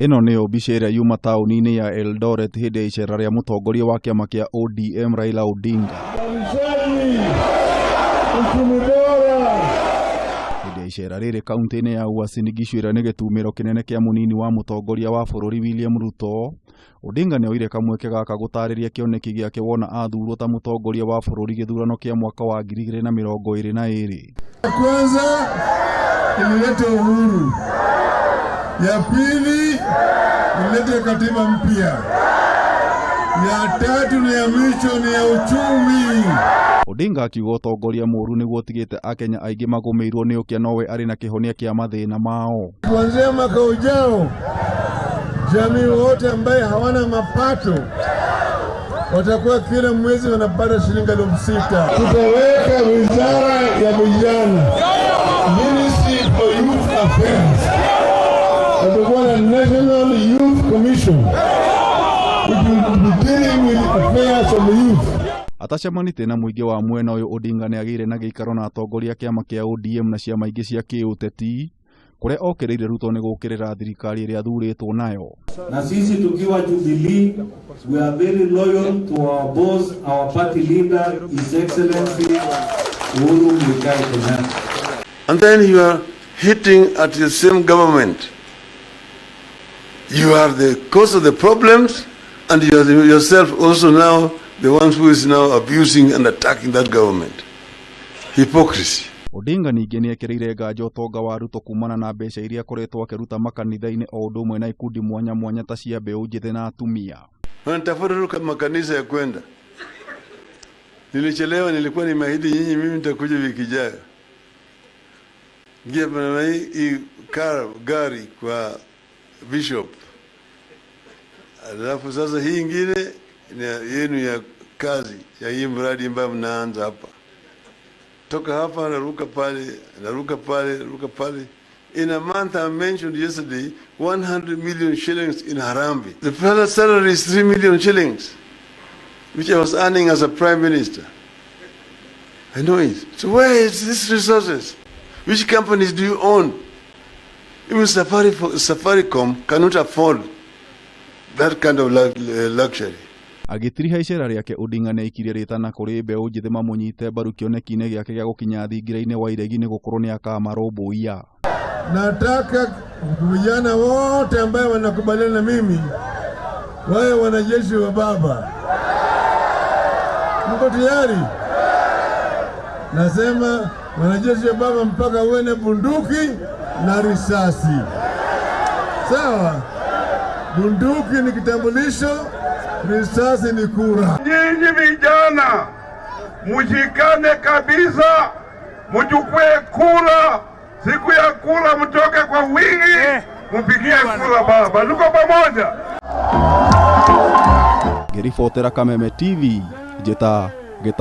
Ĩno nĩyo mbica ĩrĩa yuma taũni-inĩ ya Eldoret hĩndĩ ya icera rĩa mũtongoria wa kĩama kĩa ODM Raila Odinga. Uchumi bora. Hĩndĩ ya icera rĩrĩ kaunti-inĩ ya Uasin Gishu ĩrĩa nĩ gĩtumĩro kĩnene kĩa mũnini wa mũtongoria wa bũrũri William Ruto, Odinga nĩ oire kamweke gaka gũtarĩria kĩoneki gĩake wona athurwo ta mũtongoria wa bũrũri gĩthurano kĩa mwaka wa 2022. Ya kwanza ililete uhuru, ya pili ililete katiba mpya, ya tatu ni ya mwisho ni ya uchumi. Odinga akiuga ũtongoria mũũru nĩguo ũtigĩte akenya aingĩ magũmĩirwo nĩ ũkĩa nowe arĩ na kĩhonia kĩa mathĩna mao. Kuanzia mwaka ujao, jamii wote ambaye hawana mapato watakuwa kila mwezi wanapata shilingi 6,000. Tutaweka wizara ya vijana, Ministry for Youth Affairs. Tutakuwa na National Youth Commission which will be dealing with affairs of the youth. Atacemanĩtie na mũingĩ wa mwena ũyũ Odinga nĩ agĩire na gĩikaro na atongoria a kĩama kĩa ODM na ciama ingĩ cia kĩũteti kũrĩa okĩrĩire Ruto nĩ gũũkĩrĩra thirikari ĩrĩa athurĩtwo nayo. Na sisi tukiwa Jubilee, we are very loyal to our boss, our party leader, His Excellency Uhuru Muigai Kenyatta. And then you are hitting at the same government. You are the cause of the problems, and you are yourself also now the ones who is now abusing and attacking that government. Hypocrisy. Odinga ningĩ nĩ ekĩrĩire nganja ũtonga wa Ruto kumana na mbeca iria akoretwo akĩruta makanitha-inĩ o ũndũ ũmwe na ikundi mwanya mwanya ta cia mbeũ njĩthĩ na atumia. Wanatafuta tu kama makanisa ya kwenda. Nilichelewa, nilikuwa nimeahidi nyinyi mimi nitakuja wiki ijayo. Ngia bana hii car gari kwa bishop. Alafu sasa hii ingine ni yenu ya kazi ya hii mradi ambayo mnaanza hapa. Toka hapa naruka pale, naruka pale, naruka pale. In a month, I mentioned yesterday, 100 million shillings in Harambee. The fellow's salary is 3 million shillings, which I was earning as a prime minister. I know it. So where is these resources? Which companies do you own? Even Safaricom cannot afford that kind of luxury. Agĩtiriha icera rĩake Odinga nĩ aikirie rĩtana kũrĩ mbeũ njĩthĩ mamũnyite mbaru kĩoneki-inĩ gĩake gĩa gũkinya thingira-inĩ wa iregi nĩ gũkorwo nĩ akamarũmbũiya. Nataka vijana wote ambayo wanakubaliana na mimi wawe wanajeshi wa baba. Mko tayari? Nasema wanajeshi wa baba mpaka uwe na bunduki na risasi. Sawa? Bunduki ni kitambulisho, risasi ni kura. Nyinyi vijana mushikane kabisa, muchukue kura. Siku ya kura mtoke kwa wingi, mupigie kura baba. Tuko pamoja. Ngĩribotera Kameme TV, njĩta Gĩta.